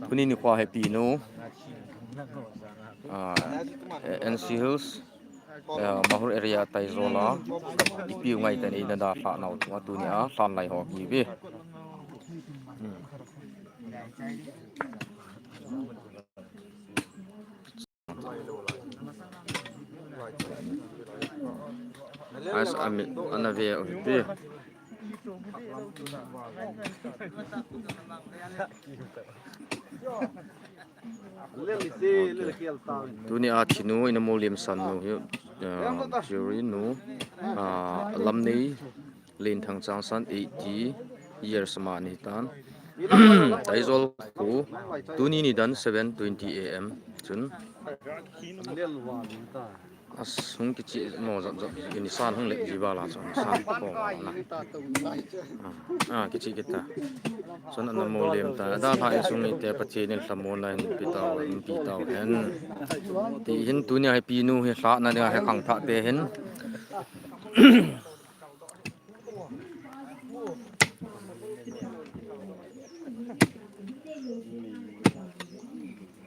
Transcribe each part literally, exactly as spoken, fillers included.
Tuni nikho hi Pinu, ah, eh, N C Hills, eh, Mahur area Taizol a, ipiu ngai ten eina dalhah nau chunga tuni a lhan lai ho kive. Hmm. Guys, ami, ana ve u hite. Tuni a thinu ina Molem san nu hi, ah, Jerry nu, ah, Lamnei, Lenthang Changsan, eighty years ama ahi tan. Taizol kho, tuni nidan seven twenty A M chun. Asung kichi mo jap jap, ini san hung le ji bala chun san ko na. Ah, ah, kichi kita. Chun ana Molem ta. Dalha insung mite Pathen in lhamonna hin pe tau, hin pe tau hen. Ti hin tuni a hi Pinu hi lhahna dinga hi khangthah te hin.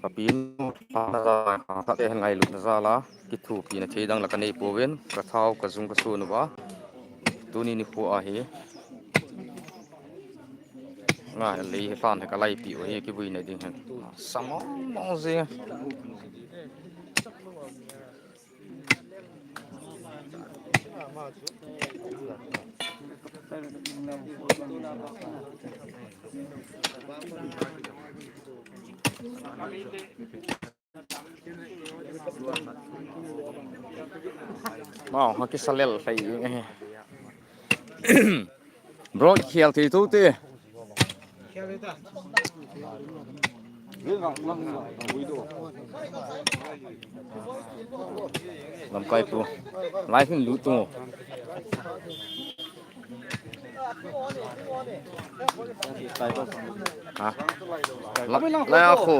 Ka Pinu lhahna jal a, khangthah te hin ngailutna jal a, kithopina thei dang la ka nei pouvin, ka thao, ka jung ka sun uva. Tuni nikho ahi. Nga lei hi lhan hi ka laipi u hi kivuina ding hin. Sa mong mong jing. Wow, ha kisa lel hlei. Bro, khel thei tou te. Lamkai pu. Live in lut tou. Ha? La, la ya khu.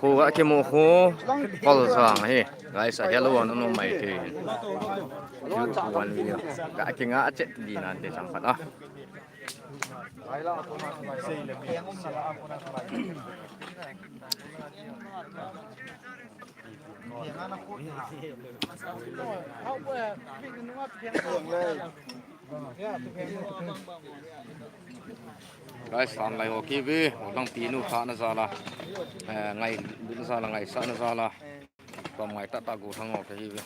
Khu ga kimu khu. Kol sang hi. Guys, a hello, ano no mai the. One view. Ga kinga chet di nan te sang khat a. Guys, san lai ho kive, ho lang Pinu lhahna jal a. Eh, ngailutna jal a, ngaisahna jal a. Pam ngai tah tah go thang ho kive.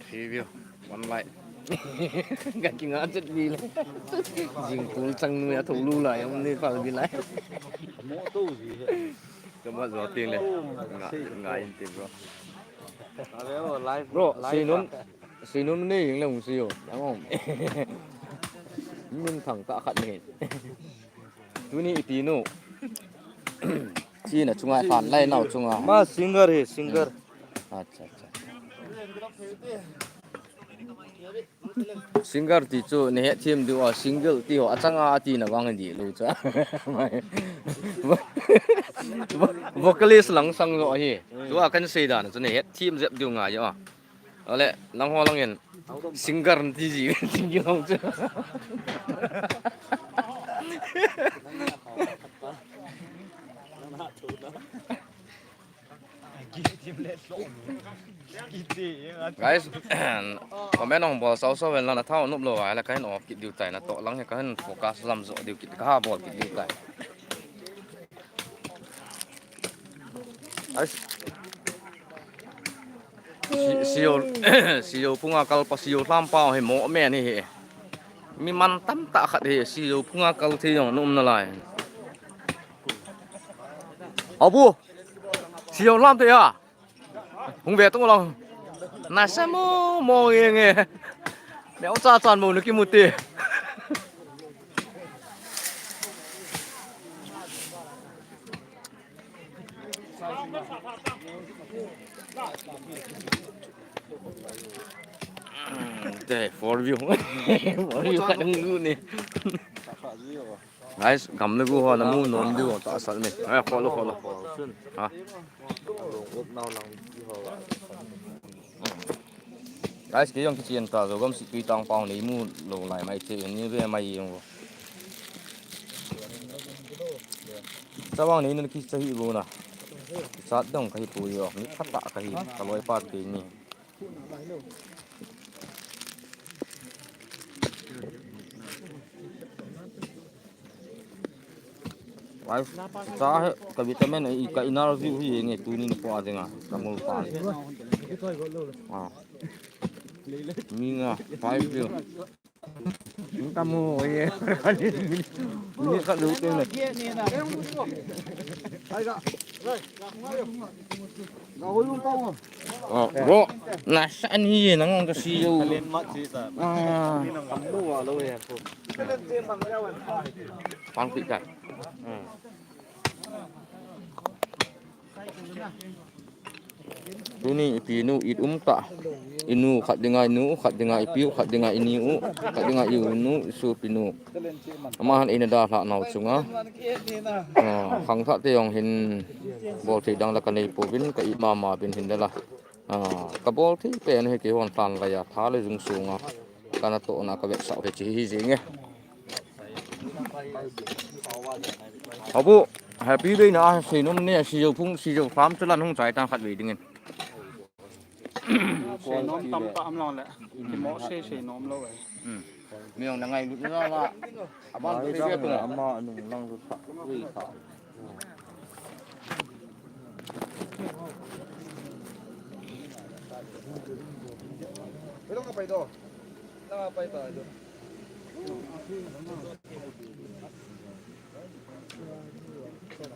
Three view, one like. Ga kinga chet vi le. Jing tul chang nu ya thou lu lai, um ni pal vi lai. Mo to ji he. Ka ma jo ting le. Nga, nga in te, bro. Are o, live, bro, live si nun, ah. Si nun ni jing le hung si yo. Yang om. Min thang ta khat ni. Tuni ipi nu. China chunga, fan lai nau chunga. Ma singer hi, singer. Acha, acha. Singer ti chu, nei hetthem diu a, single ti ho, achanga ati na vang di lou cha. Vo-, vo-, vocalist lang sang jo hi. Tua kan sei dan chu nei hetthem jep diu ngai a. Ale, nangho langin singer ti ji, singer hong chu. Guys, comment hong bol sau sau ven lang, na thao nop lou a, ale kahin off kit diu tai, natoh lang hi kahin focus jam jo diu kit, kaha bol kit diu tai. Ais. Si-, sio, sio punga kalpa sio lhampa hi mo men hi hi. Mi man tam tah khat hi, sio punga kal thei jong na um nalai. Abu. Sio lham thei a. Hung ve tung lang. Nasa mo, mo nge nge. Neo cha chan mo nu kimu te. Te, four view. Four view khat hung lut ni. Guys, gam le gu ho na mu nom diu ta sal ni. Ai, kholo, kholo. Ha. Long up nau lang ki ho. Guys, kei jong kichen ta, Zogam Situi tang pang nei mu lou lai mai che, ni ve mai jong. Chavang nei nan kicha hi bu na. Chat dong kahi pu jo, mi khat ta kahi, ka loi pa te ni. Guys, cha he, ka vitamin e, ka energy hi nge tuni ni po a dinga, ka mul pa. Ah. Mi nga, five kilo. Ka mu ye. Ni ka lu tu ne. Oh, bro, nasa ni nang ka si yo. Ah. Pang pi ka. Hmm. Tuni ipi nu it um ta. Inu khat dinga inu, khat dinga ipiu, khat dinga iniu, khat dinga iunu, isupi nu. Ama han eina dalhah nau chunga. Ah, khangthah te jong hin bol thei dang la ka nei pouvin, ka it mama uvin hin la. Ah, ka bol thei pen hi keihon thanlai a, tha le jung sunga. Kana tohna ka vetsah u hi chi hi jing e. Abu, happy day na, seinom ne, seijo phung, seijo farm chu lan hung chai tang khat vei dingin. Seinom tam ta am lang le. Kimo sei seinom lou e. Hmm. Mi jong na ngailut na la. Aban sei tung. Ama nung lang lut ta. Ui ta.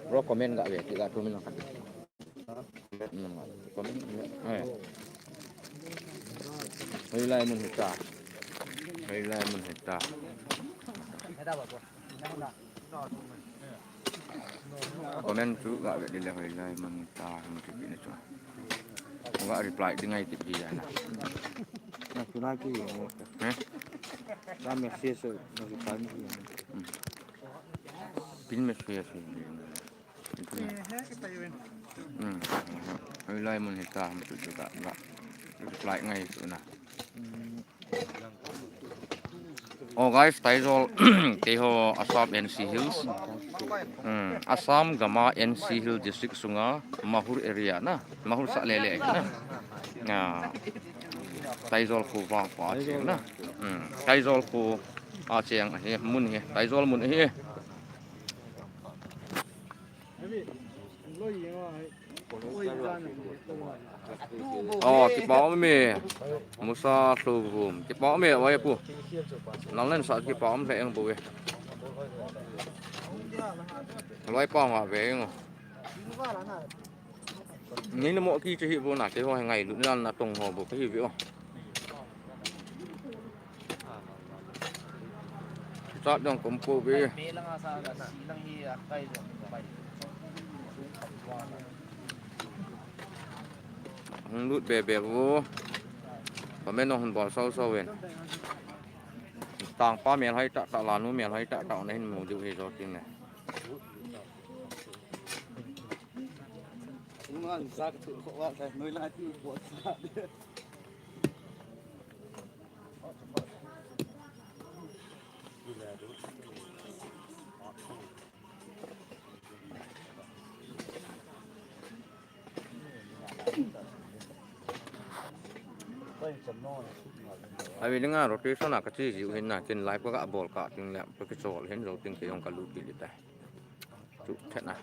Bro, comment ga ve, ti ga thu min kan. Comment, eh. Hoilai mun hita. Hoilai mun hita. Comment chu ga ve dile hoilai mun hita hung chu pin chu. Ga reply ding ngai ti pi ya na. Na chu na ki. Eh? Ka message na reply ni. Hmm. Pin message. Hmm. Hoilai mun hita hung chu ga ga reply ngai chu na. Hmm. Oh guys, Taizol, keiho Assam N C Hills. Hmm, Assam gama N C Hill District sunga Mahur area na, Mahur sah lele na. Ah, Taizol kho vangpha cheng na. Hmm, Taizol kho a cheng ahi, mun hi, Taizol mun ahi. Oh, kipa um e. Musa Lhuvum. Kipa um e, oi pu. Nang len sa kipa um le eng bu e. Loi pa nga ve eng. Ni na mo ki che hi bu na te ho ngailut na na tong ho bu ki hi ve o. Chat dong kom ko ve. Hung lut be be vo. Comment hung bol sau sau ven. Tang pa mel hai ta ta la nu mel hai ta ta na hin mu diu hi jo tin ne. Avi dinga rotation a ka chi jiu hin na, kin live ka bol ka ting le, ka kichol hin jo ting ke jong ka lut kit tai. Chu thena.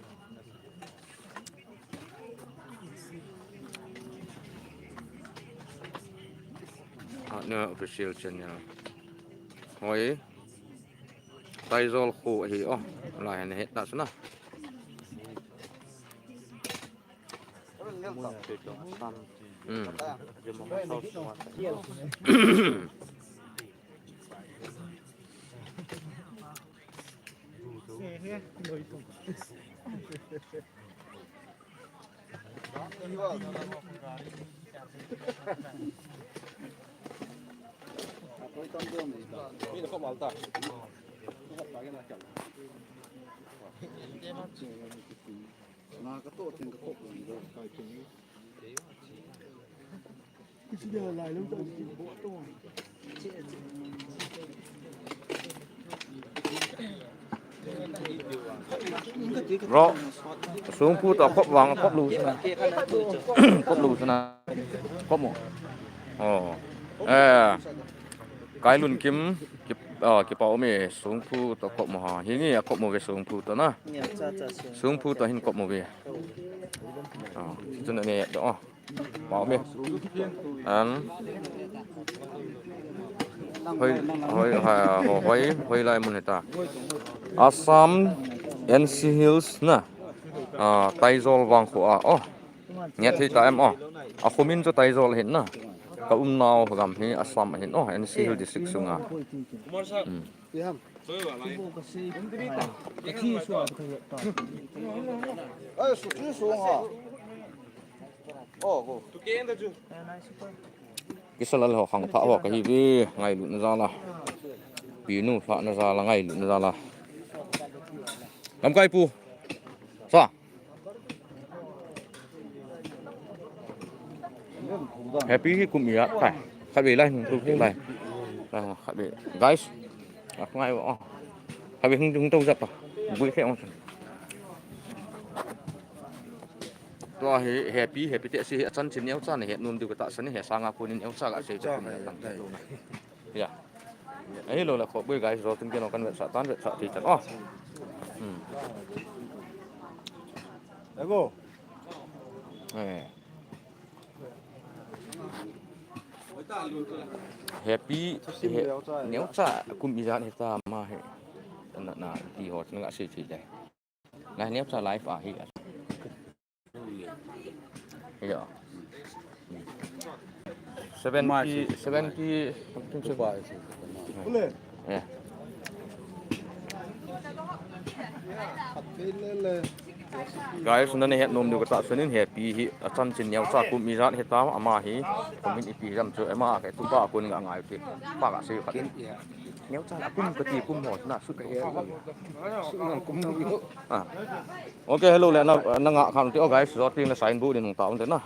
Ah, no official channel. Hoi. Taizol kho hi o. Lai han het ta suna. Hmm. Bro, sungphu to kop vang, kop lu sana. Kop lu sana. Kop mo. Oh. Eh. Kai Lun Kim, kip, ah, kipa um e, sungphu to kop mo ha. Hi ni a kop mo ve sungphu to na. Sungphu to hin kop mo ve. Ah, tu na ne do. Pao mi. An. Hoi, hoi, ha, ho, hoi, hoilai mun hita. Assam, N C Hills na. Ah, Taizol vang khu a. Oh. Nget hita em oh. A khumin chu Taizol hin na. Ka umnau gam hi Assam hin oh. N C Hills district sunga. Hmm. Ai, su chu su ha. Oh, go. Kisalal ho khang tha ho ka hi ve, ngailutna jal a. Pinu lhahna jal a, ngailutna jal a. Lamkai pu. Sa. Happy hi kum ijat tai. Khatvei lai hung tou lai. Khatvei. Guys. A ngai o. Khatvei hung tou jat ta. Bui khe ong. Tua hi Happy, Happy te si hi achanchin neocha na het nom diu ka tahsan hi he sanga konin neocha ka sei ta kum ijat tang. Ya. Ahilou le khop bui guys, jo tin kino kan vetsah tan, vetsah thei tan. Oh. Hmm. Ego. Eh. Happy, he, neocha kum ijat hita ama hi. Na, na, ti ho, na ka sei thei dai. Na neocha live a hi. Yo. Seventy, seventy, something, seventy. Yeah. Guys, nana het nom diu ka tahsan in Happy hi achanchin neocha kum ijat hita ama hi. Komin ipi jam chu ama ka tupa kun nga ngai ti. Pa ka sei khat. Neocha kum kati kum ho na sut ka he. Sut na kum ho. Ah. Okay, hello le na, na nga khan ti, oh guys, jo ting na sign board ni nung ta un te na.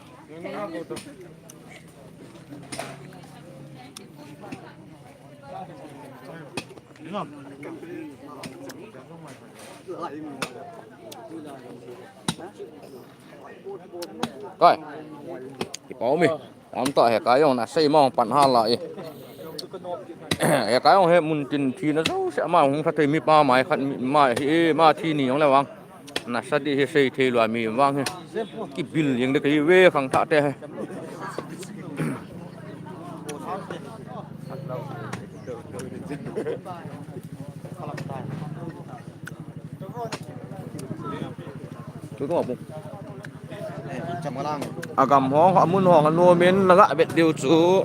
Kai. Kipao mi. Am ta he kai jong na sei mong pan ha la i. He kai jong he mun tin thi na jo se ma hung kha thei mi pa mai khat mi ma hi ma thi ni jong le vang. Na sa di he sei thei lua mi vang he. Kibil jeng de kai ve khang tha te he. Tu tu abu. Agam hong, amun hong, anom in, na ga vet diu chu.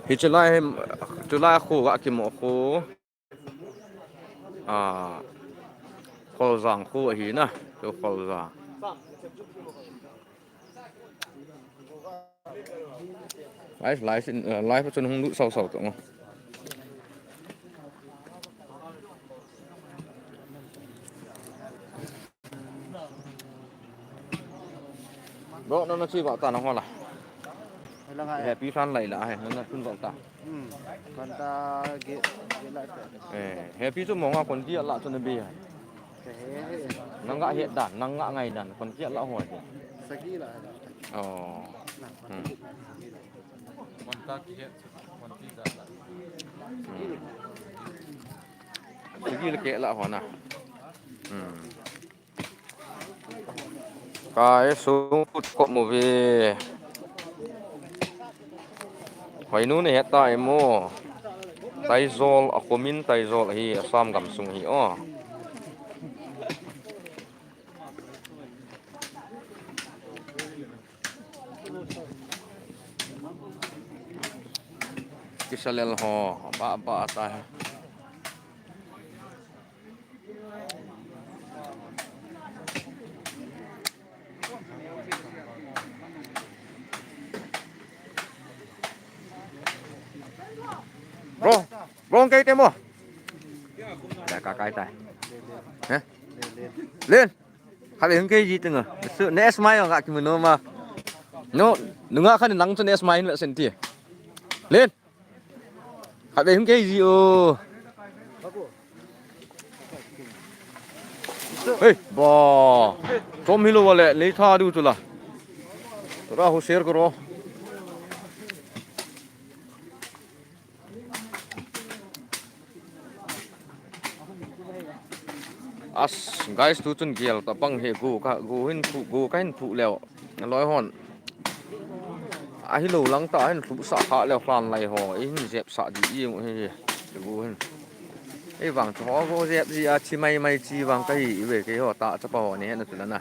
Hi chulai, chulai khu ga kimo khu. Ah, Kholjang khu ahi na, chu Kholjang. Live, live, in, uh, live chun hung lut sau sau tong. Bro, nana chi va ta na ho la. Hello, ngai. Happy san lai la, hai, nana chun va ta. Hmm. Kan ta ge, ge la ta. Eh, Happy chu monga kon ti la chu na bi hai. Ka he, he. Nang ga het dan, nang ga ngai dan, kon ti la ho hai. Sagi la. Oh. Na. Hmm. Kon ta ki het, kon ti da la. Hmm. Sagi la ke la ho na. Hmm. Kai sung put kop mo ve. Hoinu na het ta emo. Taizol, a komin Taizol hi Assam gam sung hi o. Kisalel ho, ba ba ta. Bro, bro, kai te mo. Ka, ka, kai tai. He? Len. Khatvei hung kei ji tenga. Su, ne smai nga kimu no ma. No, nunga khan lang chun S mai hin la sen ti. Len. Khat ve hung kei ji o. Hey, ba. Chom hi lo wa le, lei tha du chu la. Tora ho share karo. As, guys, tu chun gel ta pang he, go ka, go hin phu, go ka hin phu leo. Loi hon. Ahi lo lang ta hin thu sa kha leo hlan lai ho. I hin jep sa di i mu he, he. Go hin. Ei vang chu ho go jep ji a chi mai mai chi vang ka hi i ve kei ho ta chapa ho ni he na tu la na.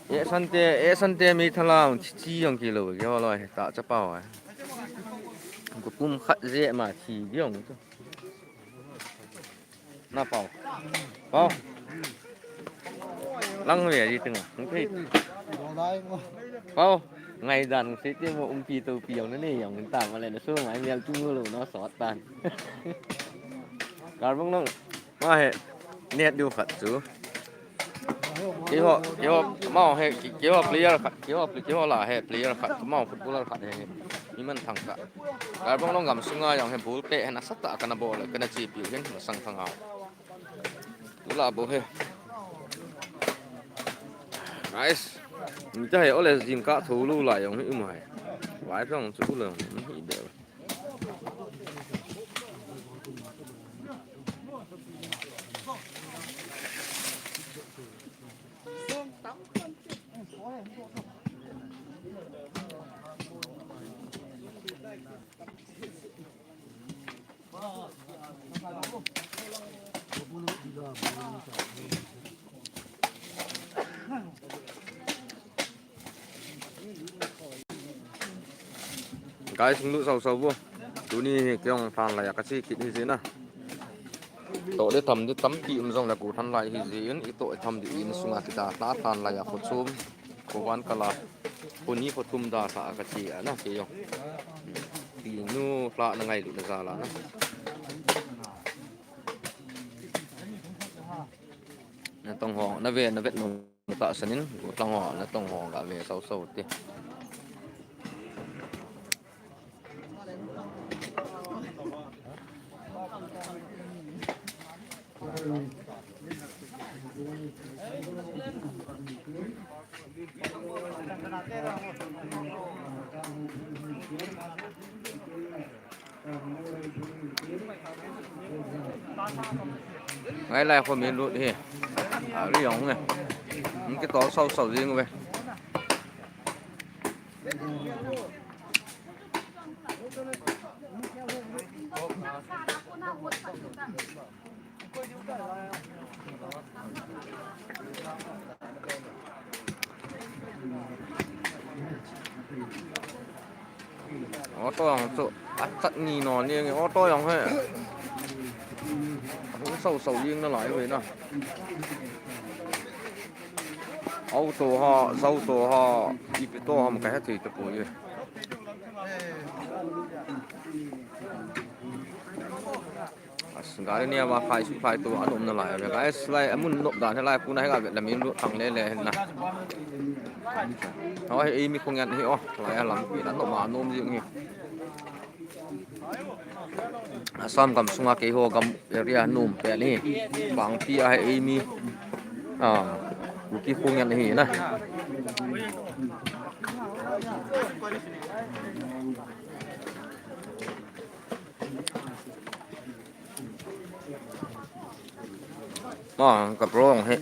E sante, e sante mi thala chi chi yong ki lo kei ho loi ta chapa ho. Ko pum khat je ma thi biong chu. Na pau. Pau. Lang ve ji ting. Hung thei. Pau. Ngai dan se ti mo um pi to pi yong ne yong ta ma le na so ngai mial tu lo na so tan. Karbong long. Ma he. Net du khat chu. Keiho, keiho, mao he, keiho player khat, keiho, keiho la he player khat, mao footballer khat he, he. Mi man thang ka. Karbong long gam sunga jong he bul pe he na sat a kana bol, kana chi piu hin na sang thang au. Tu la bo he. Nice. Mi ta he ole jing ka tho lu la jong hi um hai. Vai phong chu u long hi de. Guys, hung lut sau sau vo. Tuni hi kei jong thanlai a ka che kit hi jeh in a. Toh le tham di tampi um jong le ko thanlai hi jeh in, i toh i tham di in sunga kida hla thanlai a kho chom, kho van kala, kho ni kho thum da hla a ka che a na kei jong. Ti nu hla na ngailut na jal a na. Natong ho, na ve, na vet nung. Tahsan in, gotlang ho, natong ho, ga ve sau sau te. Ngai lai kho min lut hi. A, ri jong nge. Hung kitol sau sau jing uve. Auto jong chu achat ni non jeng e, auto jong hi. Hung sau sau jeng nalai ve na. Auto ha, zauto ha, ipi to ham ka hethei tapoi e. As, gari nia va khai su khai to anom nalai ve. Guys, lai amun nop dan hi lai puna hi ga vet le min lut thang le le hin na. Ho hi eimi khongen hi o, lai a lampi la nop ma nom jing hi. Assam gam sunga keiho gam area nom pen hi. Bangpi a hi eimi, a, Kuki khongen hi na. Ma, ka bro jong hi.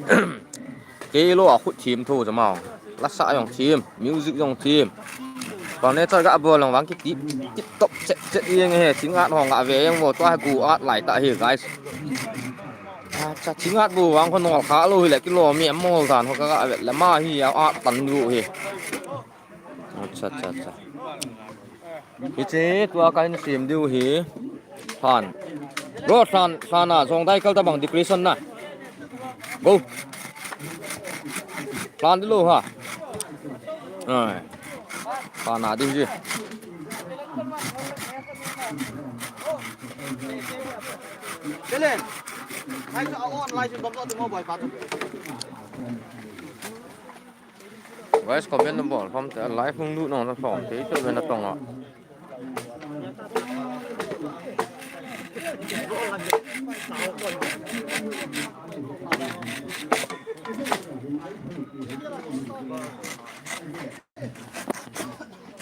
Kei lo a khut thim thu jama. Lasa jong thim, music jong thim. Furniture ga bol jong vang ki tip, tip top chet chet jeng hi, chingat hong ga ve jeng vo tua gu at lai ta hi, guys. Acha, chingat bu vang kho nol kha lo hi le kilo mi mol dan ho ka ga ve le ma hi a at tan bu hi. Acha, acha, acha. Hiche tua ka hin sem diu hi. Hlan. Bro, hlan, hlan a, jong dai kal ta bang decoration na. Go. Hlan di lo ha. Ai. Hlan a di ji. Kelen. Lai sa on, lai sa bam to mo boy pa to. Guys, comment na bol khom te, live hung lut nong na khom te, itu na tong a.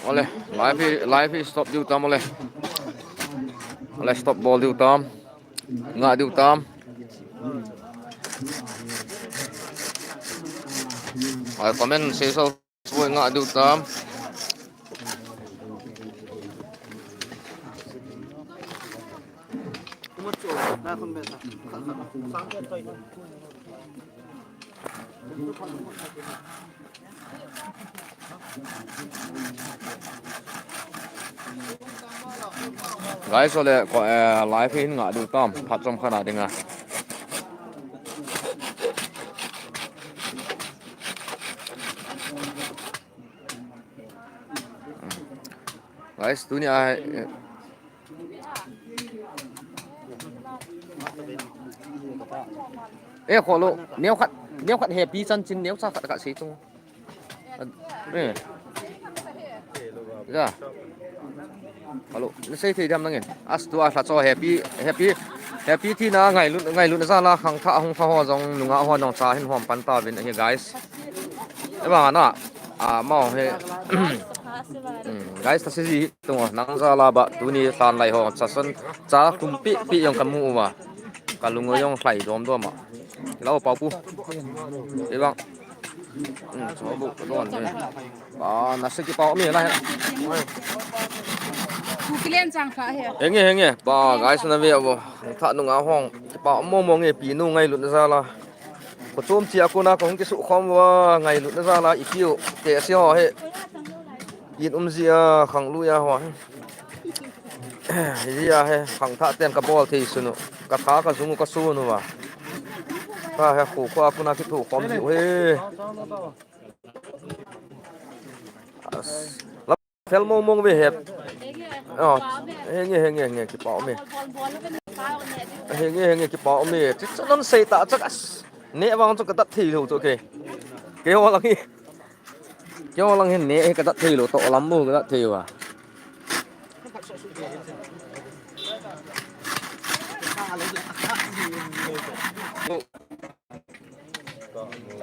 Ole, live hi, live hi stop diu tam ole. Ole, stop bol diu tam. Nga diu tam. Ai, comment sei so, soi nga diu tam. Guys, ole ko, eh, live hin nga diu tam, phat chom khat a dinga. Guys, tunia, eh, eh, kholo, neo khat, neo khat happy chan chin, neo cha khat khat sei chung. Eh. Ja. Hello, na sei thei diam nangin. As tu a hla cho happy, happy, happy thina ngailut, ngailut na jal a khangthah hung kha ho jong nunga ho nong cha hin hom pan ta vin ahi, guys. Eba na, a, mau he. Hmm, guys, ta si ji tung nang jal a ba tuni tan lai ho cha san cha kum pi pi jong ka mu uva. Ka lungo jong hlai dom dom a. Lo pau pu. Eba. Hmm, so bu ka don he. Ba, na se kipau mi la he. Ku kilian chang kha he. Henge, henge. Ba, guys, na ve vo. Tha nunga hong. Kipau mo mo nge pi nu ngailut na jal a. Ko chom chi a kona ko hung kisu khom uva ngailut na jal a ipiu. Te se ho he. In um ji a khang lu ya ho he. Hi ji a he khangthah ten ka bol thei sunu. Ka tha ka jung ka sunu va. Ka he khu khu a kona kithu khom ji he. As, la fel mong mong ve he. Oh, henge, henge, henge, kipau me. Henge, henge, kipau me. Chi chu non sei ta chak as. Ne vang chu ka dat thei lo chu ke. Ke ho lang hi. Ke ho lang hi ne ka dat thei lo to lam mu ka dat thei va.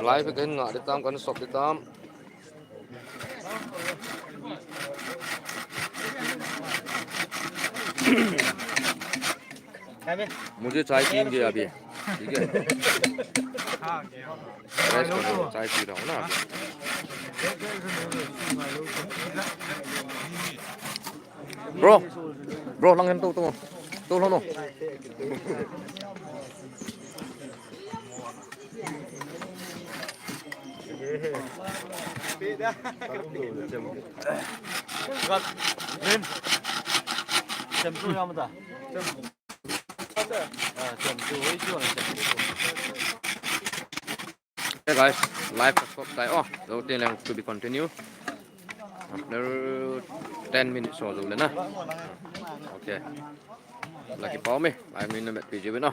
Live again nga de tam kan sop de tam. मुझे चाय पीएंगे अभी, ठीक है? रेस्ट करो, चाय पी रहा हूँ ना अभी। Bro, bro, lang hen to to, to lang no. Hey guys, live ka stop tai. Oh, the thing left to be continue. After ten minutes or so, na. Okay. Lucky for me, I mean, the match P G win.